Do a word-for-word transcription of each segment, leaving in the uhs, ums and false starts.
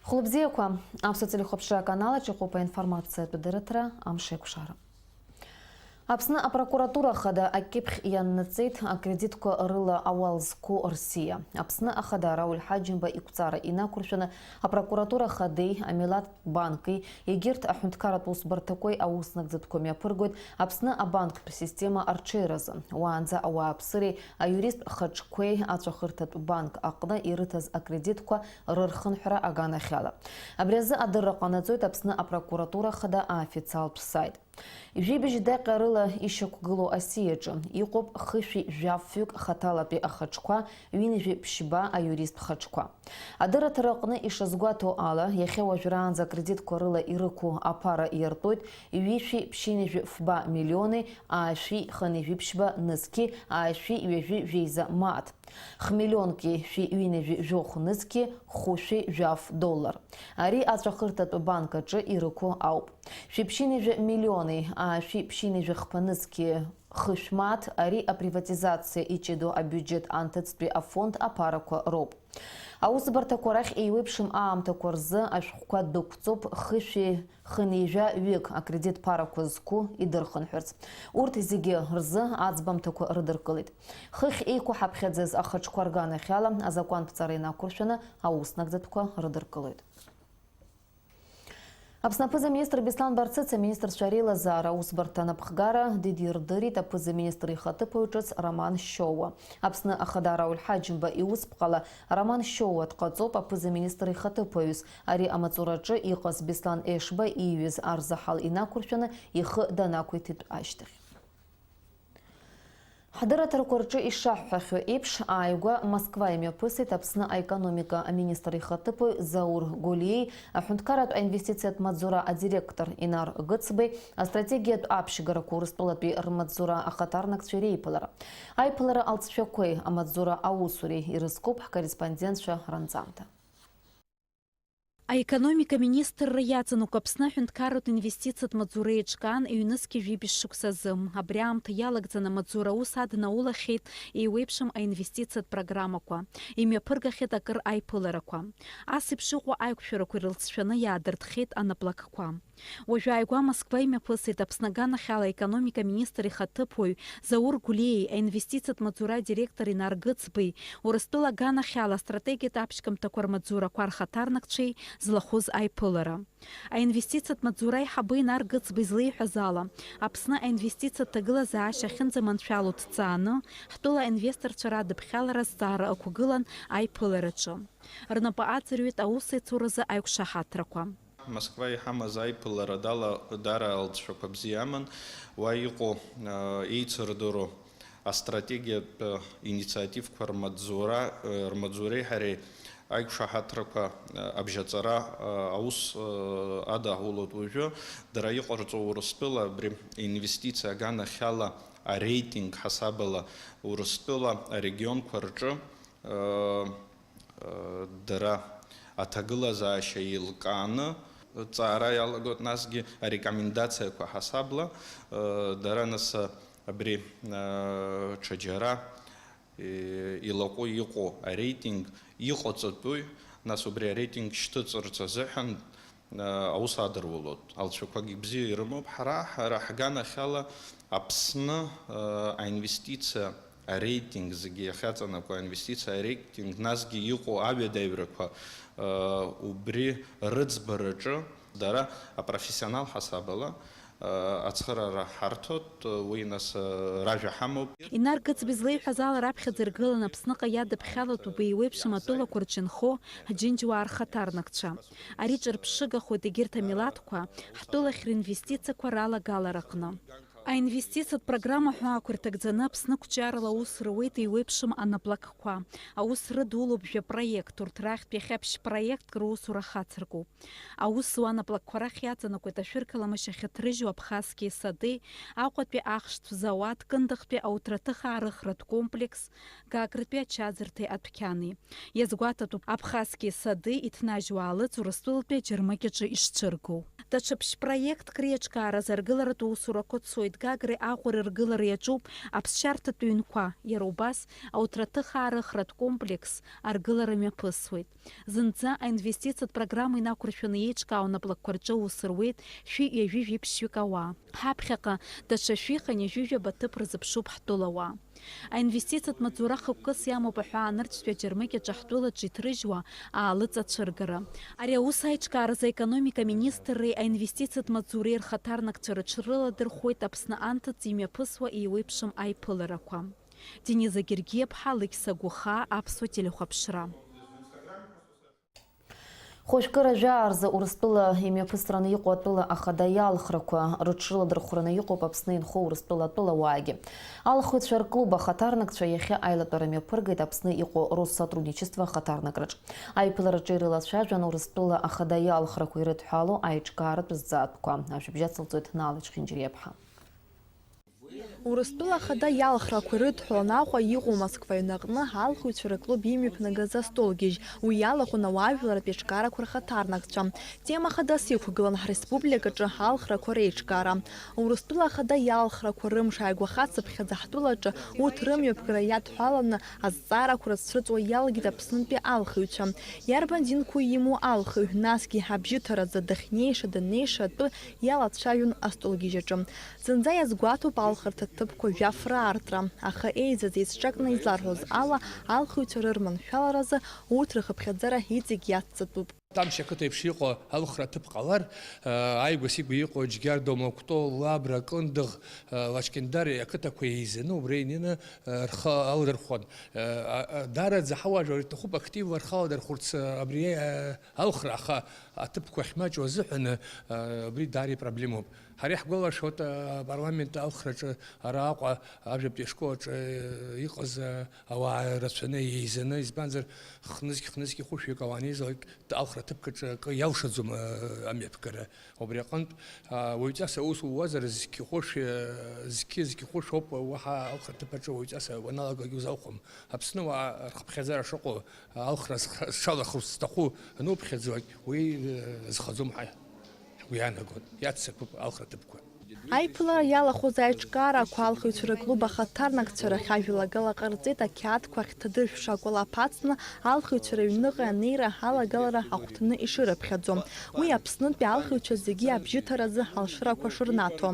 Хәлыбзиақәа, аԥсуа телехәаԥшра аканал аҿы иҟоуп аинформациатә дырраҭара Амшеикәшара. Аԥсны апрокуратура ахада акьыԥхь ианнаҵеит акредитқәа рыла ауал зқәу рсиа. Аԥсны ахада Рауль Ҳаџьымба иқәҵара инақәыршәаны апрокуратура ахадеи амилаҭтә банки егьырҭ аҳәынҭқарратә усбарҭақәеи аус-нагӡатәқәа мҩаԥыргоит Аԥсны абанктә система арҽеиразы. Уаанӡа ауааԥсыреи аиуристтә хаҿқәеи аҵәахырҭатә банк аҟны ирыҭаз акредитқәа рырхынҳәра аганахьала. Абри азы адырра ҟанаҵоит Аԥсны апрокуратура ахада аофициалтә саит. Жәибжь даҟьа рыла ишьақәгылоу асиаҿы иҟоуп хышәи жәафҩык хаҭалатәи ахаҿқәа, ҩынҩажәи ԥшьба аиуристтә хаҿқәа. Адырраҭара аҟны ишазгәаҭоу ала, иахьа уажәраанӡа акредитқәа рыла ирықәу аԥара иартуеит ҩышәи ԥшьынҩажәи фба миллиони аашәи хынҩажәи ԥшьба нызқьи аашәи ҩажәи жәеиза мааҭ. Хмиллионки шәи ҩынҩажәи жәохә нызқьи хәышәи жәаф доллар. Ари аҵәахырҭатә банк аҿы ирықәу ауп. Шәи ԥшьынҩажәи миллиони аашәи ԥшьынҩажәи хԥа нызқьи хышә мааҭ, ари априватизациа иҷыдоу абиуџьет анҭыҵтәи афонд аԥарақәа роуп. Аусбарҭақәа рахь еиуеиԥшым аамҭақәа рзы ашәҟәқәа дәықәҵоуп хышәи хынҩажәа ҩык акредит ԥарақәа зқәу идырхынҳәырц. Урҭ зегьы рзы аӡбамҭақәа рыдыркылеит. Хыхь еиқәаҳаԥхьаӡаз ахаҿқәа рганахьала азакәантә ҵара инақәыршәаны аус нагӡатәқәа рыдыркылоит. Аԥсны аԥыза-министр Беслан Барцыц аминистрцәа реилазаара аусбарҭа анапхгара дидирдырит аԥыза-министр ихаҭыԥуаҩ ҿыц Роман Шьоуа. Аԥсны ахада Рауль Ҳаџьымба иусԥҟала Роман Шьоуа дҟаҵоуп аԥыза-министр ихаҭыԥуаҩыс. Ари амаҵураҿы иҟаз Беслан Ешба ииҩыз арзаҳал инақәыршәаны ихы данақәиҭитә ашьҭахь. Ҳдырраҭарақәа рҿы ишаҳҳәахьоу еиԥш, ааигәа Москва имҩаԥысит Аԥсны аекономика аминистр ихаҭыԥуаҩ Заур Гулиеи аҳәынҭқарратә аинвестициатә маҵзура адиректор Инар Гыцбеи астратегиатә аԥшьгарақәа Урыстәылатәи рмаҵзура ахаҭарнакцәеи реиԥылара. Аиԥылара алҵшәақәеи амаҵзура аусуреи ирызкуп ҳкорреспондентцәа ранҵамҭа. Аекономика министрра иаҵанакуа Аԥсны аҳәынҭқарратә инвестициатә маҵзура еиҿкаан ҩнызқьи жәибжь шықәсазы. Абри аамҭа иалагӡаны амаҵзура аус аднаулахьеит еиуеиԥшым аинвестициатә программақәа, имҩаԥыргахьеит акыр аиԥыларақәа. Ас еиԥш иҟоу аиқәшәарақәа ирылҵшәаны иаадыртхьеит анаплакқәа. Уажәы ааигәа Москва имҩаԥысит Аԥсны аганахьала аекономика аминистр ихаҭыԥуаҩ Заур Гәлиеи аинвестициатә маҵзура адиректор Инар Гыцбеи, Урыстәыла аганахьала астратегиатә аԥшьгамҭақәа рмаҵзурақәа рхаҭарнакцәеи злахәыз аиԥылара. Аинвестициатә маҵзура аиҳабы Инар Гыцба излеиҳәаз ала, Аԥсны аинвестициатә ҭагылазаашьа ахьынӡаманшәало дҵааны, ҳтәыла аинвесторцәа радыԥхьалара азҵаара ықәгылан аиԥылараҿы. Рнапы аҵарҩит аус еицуразы аиқәшаҳаҭрақәа. Москва иҳамаз аиԥылара дала-, даара алҵшәақәа бзиа аман. Уа иҟоу, а, еицырдыруа астратегиатә, а, инициативқәа рмаҵзура, а, рмаҵзуреи ҳареи аиқәшаҳаҭрақәа, а, абжьаҵара, а, аус, а, адаҳулоит уажәы. Дара иҟарҵо Урыстәыла абри инвестициа аганахьала ареитинг ҳасабала Урыстәыла арегионқәа рҿы, а, дара аҭагылазаашьа еилкааны ҵаара иалагоит, насгьы арекомендациақәа ҳасабла, дара нас абри ҽаџьара илаҟәы иҟоу ареитинг иҟаҵатәуи, нас убри ареитинг шьҭыҵырц азыҳәан аус адырулоит. Алҵшәақәагьы бзиа ирымоуп. Ҳара, ҳара ҳганахьала Аԥсны аинвестициа ареитинг, зегьы иахьаҵанакуа аинвестициа ареитинг, насгьы иҟоу аҩадаҩрақәа, убри рыӡбараҿы дара апрофессионал ҳасабала ацхыраара ҳарҭоит, уи нас ражәа ҳамоуп. Инар Гыцба излеиҳәаз ала, раԥхьаӡа иргыланы Аԥсныҟа иадыԥхьалатәуп еиуеиԥшым атәылақәа рҿы инхо ҳџьынџьуаа рхаҭарнакцәа. Ари ҿырԥшыгахоит егьырҭ амилаҭқәа ҳтәылахь ринвестициақәа ралагалараҟны. Аинвестициатә программа ҳәа ақәырҭагӡаны Аԥсны қәҿиарала аус руеит еиуеиԥшым анаплакқәа. Аус рыдулоуп жәа-проект, урҭ рахьтә иахьа ԥшь-проектк русура хацыркуп. Аус зуа анаплакқәа рахь иаҵанакуеит ашәырқаламашь ахьыҭрыжьу Абхазские сады, Аҟәатәи ахьшьцәа зауад, Кындыӷтәи ауҭраҭыхаа рыхратә комплекс, Гагратәи ачаӡырҭеи адәқьани. Иазгәаҭатәуп Абхазские сады иҭнажьуа аалыҵ Урыстәылатәи аџьармыкьаҿы ишцәыргоу. Даҽа ԥшь-проектк реиҿкааразы аргыларатә усурақәа цоит. Гагреи Аҟәареи ргылара иаҿуп аԥсшьарҭатә ҩнқәа, иара убас ауҭраҭыхаа рыхратә комплекс аргылара мҩаԥысуеит. Зынӡа аинвестициатә программа инақәыршәаны еиҿкаау наплакқәа рҿы аус руеит шәи ҩажәи жәиԥшьҩык ауаа. Ҳаԥхьаҟа даҽа шәи хынҩажәи жәаба ҭыԥ рзыԥшуп ҳтәылауаа. Аинвестициатә маҵзура хықәкыс иамоуп аҳәаанырцәтәи аџьармыкьаҿы ҳтәылаҿы иҭрыжьуа аалыҵ ацәыргара. Ари аус аиҿкааразы аекономика министрреи аинвестициатә маҵзуреи рхаҭарнакцәа рыҽрыладырхәуеит Аԥсны анҭыҵ имҩаԥысуа еиуеиԥшым аиԥыларақәа. Дениза Гергиаԥҳа, Лықьса Гәыхаа, Аԥсуа телехәаԥшра. Хәажәкыра жәаа рзы Урыстәыла имҩаԥысраны иҟоу атәыла ахада иалхрақәа рыҽрыладырхәраны иҟоуп Аԥсны инхо Урыстәыла атәылауаагьы. Алхыҩцәа рклуб ахаҭарнакцәа иахьа аилатәара мҩаԥыргеит Аԥсны иҟоу Россотрудничество ахаҭарнакраҿ. Аиԥылараҿы ирылацәажәан Урыстәыла ахада иалхрақәа ирыдҳәалоу аиҿкааратә зҵаатәқәа. Ажәабжь ацылҵоит Наала Чхинџьыриаԥҳа. Урыстәыла Ахада иалхрақәа ирыдҳәалан Аҟәа иҟоу Москва аҩнаҟны алхыҩцәа рыклуб имҩаԥнагаз астолгьежь, уи иалахәын ауаажәларратә еиҿкаарақәа рхаҭарнакцәа. Тема хадас иқәгылан ҳреспубликаҿы алхрақәа реиҿкаара. Урыстәыла Ахада иалхрақәа рымш ааигәахацыԥхьаӡа ҳтәылаҿы урҭ рымҩаԥгара иадҳәаланы азҵаарақәа рыцрыҵуа иалагеит Аԥснынтәи алхыҩцәа. Иарбан динқәоу имоу алхыҩ, насгьы абжьыҭаразы дахьнеиша-даннеиша атәы иалацәажәон астолгьежь аҿы. Зынӡа иазгәаҭоуп алхырҭа ҭыԥқәа жәаф раартра, аха еизаз еицҿакны изларҳәоз ала, алхыҩцәа рырманшәаларазы урҭ рхыԥхьаӡара иҵегь иацҵатәуп. Тамшь ақыҭа еиԥш иҟоу алхра ҭыԥ ҟалар, ааигәа-сигәа иҟоу Џьгьардоу, Мақәтәоу, Лабра, Кындыӷ, Лашькьындар ақыҭақәа еизаны убра инеины рхы алдырхуан. Даараӡа ҳауаажәлар иҭахуп активла рхы аладырхәырц абри алхра, аха аҭыԥқәа ахьмаҷу азыҳәан абри даара ипроблемоуп. Ҳара иаҳгәалашәоит, апарламент алхраҿы ара Аҟәа ажәабатәи ашкол аҿы иҟаз ауаа рацәаны, еизаны, избанзар, хнызқь-хнызқь ихәышәҩык ауаа анеизалак, алхра ҭыԥк аҿы акы иалшаӡом, амҩаԥгара. Убри аҟынтә, уаҩҵас аус ууазар, зқьхәышә, зқьы, зқьхәышә ауп, уаҳа алхра ҭыԥ аҿы уаҩҵас уаналагогь узалхуам. Аԥсны ауаа рхыԥхьаӡара шыҟоу, алхра зха-, зҽалахәырц зҭаху ануԥхьаӡалак, уи, э, зхаӡом ҳәа ҳгәы иаанагон, иаццакуп алхра ҭыԥқәа. Аиԥылара иалахәыз аиҿкаарақәа алхыҩцәа рыклуб ахаҭарнакцәа рахь ажәалагала ҟарҵеит, ақьаадқәа ахьҭадыршәша акәалаԥ ацны алхыҩцәа рыҩныҟа анеира алагалара ахәҭаны ишырыԥхьаӡо. Уи Аԥснынтәи алхыҩцәа зегьы абжьыҭаразы алшарақәа шырнаҭо.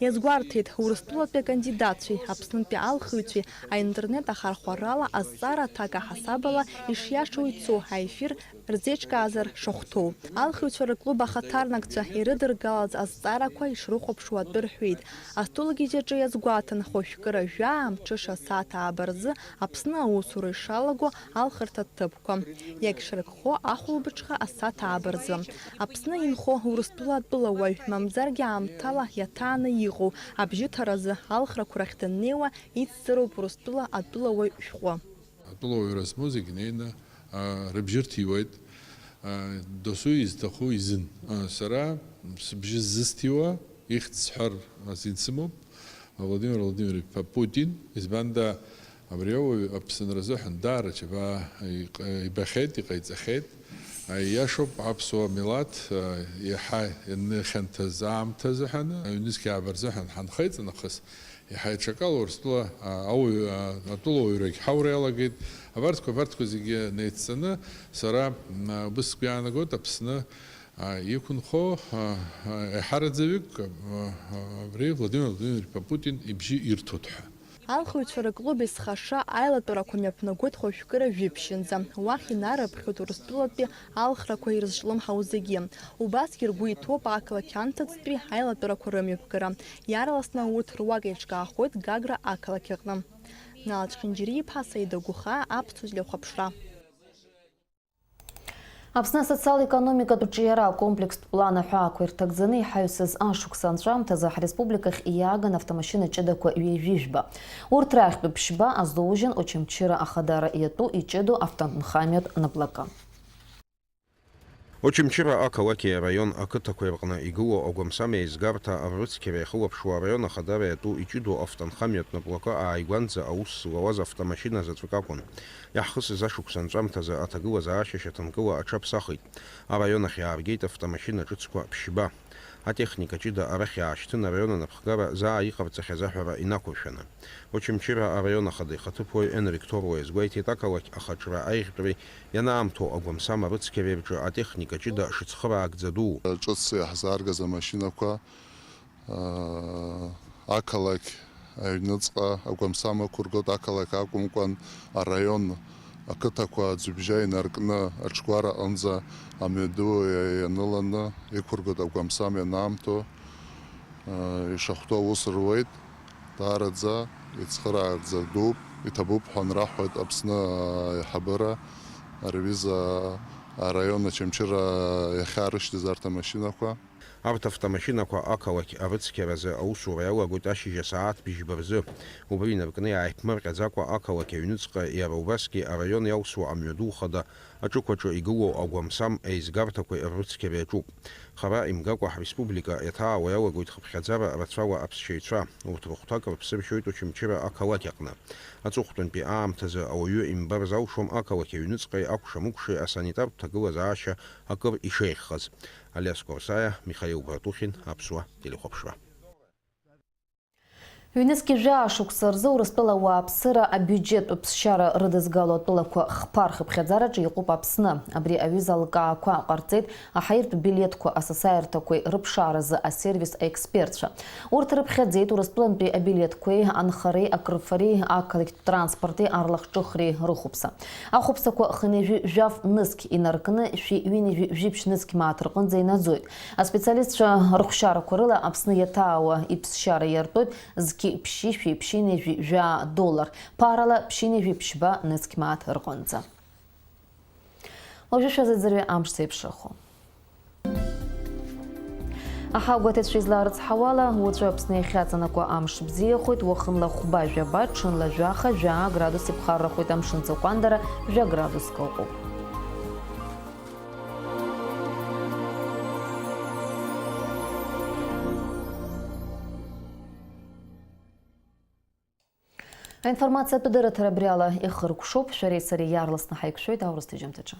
Иазгәарҭеит, Урыстәылатәи акандидатцәеи Аԥснынтәи алхыҩцәеи аинтернет ахархәарала азҵаара аҭак аҳасабала ишиашоу ицо аефир рзеиҿкаазар шахәҭоу. Алхыҩцәа рыклуб ахаҭарнакцәа ирыдыргалаз азҵаарақәа ишрыхәаԥшуа атәы рҳәеит. Астолгьежь аҿы иазгәаҭан, хәажәкыра жәаа, мҽыша асааҭ ааба рзы Аԥсны аусура ишалаго алхырҭа ҭыԥ. Иагьшрыгхо ахәылбыҽха асааҭ ааба рзы. Аԥсны инхо Урыстәыла атәылауаҩ, мамзаргьы аамҭала иаҭааны иҟоу, абжьыҭаразы алхрақәа рахь даннеиуа, ицзароуп Урыстәыла атәылауаҩ шәҟәы. Атәылауаҩра змоу зегь неины, а, рыбжьы рҭиуеит, а, досу изҭаху изын. А, сара сыбжьы зысҭиуа, ихьӡ сҳәар азин сымоуп, Владимир Владимирович Путин, избанда, абри ауаҩ Аԥсынра азыҳәан даара џьабаа иҟ-, ибахьеит, иҟаиҵахьеит. Иашоуп, аԥсуа милаҭ, иаҳа ианнихьанҭаз аамҭа азыҳәан, ҩнызқь ааба рзыҳәан ҳанхеиҵа нахыс, иаҳа иҽакала Урыстәыла, ауаҩ, атәылауаҩрагь ҳаура иалагеит. Абарҭқәа, абарҭқәа зегьы неицҵаны, сара, м, убыс сгәы иаанагоит, Аԥсны, а, иқәынхо, а, а, аиҳараӡаҩык, а, а, абри Владимир Владимирович Путин ибжьы ирҭоит ҳәа. Алхыҩцәа рыклуб есхаша аилатәарақәа мҩаԥнагоит хәажәкыра жәиԥшьынӡа. Уахь инарыԥхьоит Урыстәылатәи алхрақәа ирызҿлымҳау зегьы. Убасгьы ргәы иҭоуп ақалақь анҭыҵтәи аилатәарақәа рымҩаԥгара. Иаарласны урҭ руак еиҿкаахоит Гагра ақалақь аҟны. Нала Чхинџьариа-иԥҳа, Саида Гәыхаа, Аԥсуа телехәаԥшра. Аԥсны асоциал-економикатә ҿиара акомплекстә план аҳәаақәа ирҭагӡаны иҳаҩсыз ашықәс анҵәамҭазы ҳреспубликахь иааган автомашьына ҷыдақәа ҩажәи жәба. Урҭ рахьтә ԥшьба азоужьын Очамчыра ахадара иатәу иҷыдоу автонхамҩатә наплакы. Очамчыра ақалақьи араион ақыҭақәеи рҟны игылоу агәамсам еизгарҭа ррыцқьара иахылаԥшуа араион ахадара иатәу иҷыдоу автонхамҩатә наплакы ааигәанӡа аус злауаз автомашьына заҵәык акәын. Иаҳхысыз ашықәс анҵәамҭазы аҭагылазаашьа шьаҭанкыла аҽаԥсахит. Араион ахь иааргеит автомашьына ҿыцқәа ԥшьба. Атехника ҷыда арахь иаашьҭын араион анапхгара заа иҟарҵахьаз аҳәара инақәыршәаны. Очамчыра араион ахада ихаҭыԥуаҩ Енрик Ҭоруа иазгәеиҭеит, ақалақь ахаҿра аиӷьтәреи ианаамҭоу агәамсам арыцқьареи рҿы атехника ҷыда шыцхыраагӡа дуу. Ҿыц иаҳзааргаз амашьынақәа, аа, ақалақь аҩныҵҟа агәамсам ықәыргоит, ақалақь акәымкәан, араион ақыҭақәа аӡҩыбжьа инаркны аҽгәара аҟынӡа амҩаду ианыланы иқәыргоит агәамсам ианаамҭоу. Ишахәҭоу аус руеит, даараӡа ицхыраагӡа дууп, иҭабуп ҳәа нраҳҳәоит Аԥсны аиҳабыра, ари аҩыза араион Очамчыра иахьаарышьҭыз арҭ амашьынақәа. Арҭ автомашьынақәа ақалақь арыцқьаразы аусура иалагоит ашьыжь асааҭ бжьба рзы. Убри инаркны иааиԥмырҟьаӡакәа ақалақь аҩныҵҟа иара убасгьы араион иалсуа амҩаду хада аҿықәаҿы игылоу агәамсам еизгарҭақәеи ррыцқьареи аҿуп. Хара имгакәа ҳреспублика иаҭаауа иалагоит хыԥхьаӡара рацәала аԥсшьаҩцәа. Урҭ рыхәҭак рыԥсыршьоит Очамчыра ақалақь аҟны. Аҵыхәтәантәи аамҭазы ауаҩы имбар залшом ақалақь аҩныҵҟеи акәша-мыкәшеи асанитартә ҭагылазаашьа акыр ишеиӷьхаз. Алиас Кәарсаиа, Михаил Братухин, Аԥсуа телехәаԥшра. Ҩнызқь жәаа шықәса рзы Урыстәыла ауааԥсыра абиуџьеттә ԥсшьара рыдызгало атәылақәа хԥа рхыԥхьаӡараҿы иҟоуп Аԥсны. Абри аҩыза алкаақәа ҟарҵеит аҳаиртә билеҭқәа асасааирҭақәеи рыԥшааразы асервис аекспертцәа. Урҭ рыԥхьаӡеит Урыстәылантәи абилеҭқәеи анхареи акрыфареи ақалақьтә транспорти арлахҿыхреи рыхәԥса. Ахәаԥсақәа хынҩажәи жәаф нызқь инаркны шәи ҩынҩажәи жәиԥшь нызқь мааҭ рҟынӡа инаӡоит. Аспециалистцәа рыхәшьарақәа рыла Аԥсны иаҭаауа иԥсшьара иартәоит зқьи ԥшьи шәи ԥшьынҩажәи жәаа доллар, ԥарала ԥшьынҩажәи ԥшьба нызқь мааҭ рҟынӡа. Уажәы шәазыӡырҩы амш зеиԥшрахо. Аҳауагәаҭаҩцәа излаарыцҳауала, уаҵәы Аԥсны иахьаҵанакуа амш бзиахоит, уахынла хәба жәаба, ҽынла жәаха, жәаа градус иԥхаррахоит, амшын ҵакәандара жәа градуск ыҟоуп. Аинформациатә дырраҭара абриала ихыркәшоуп, шәареи сареи иаарласны ҳаиқәшәоит аурыс ҭыжьымҭаҿы.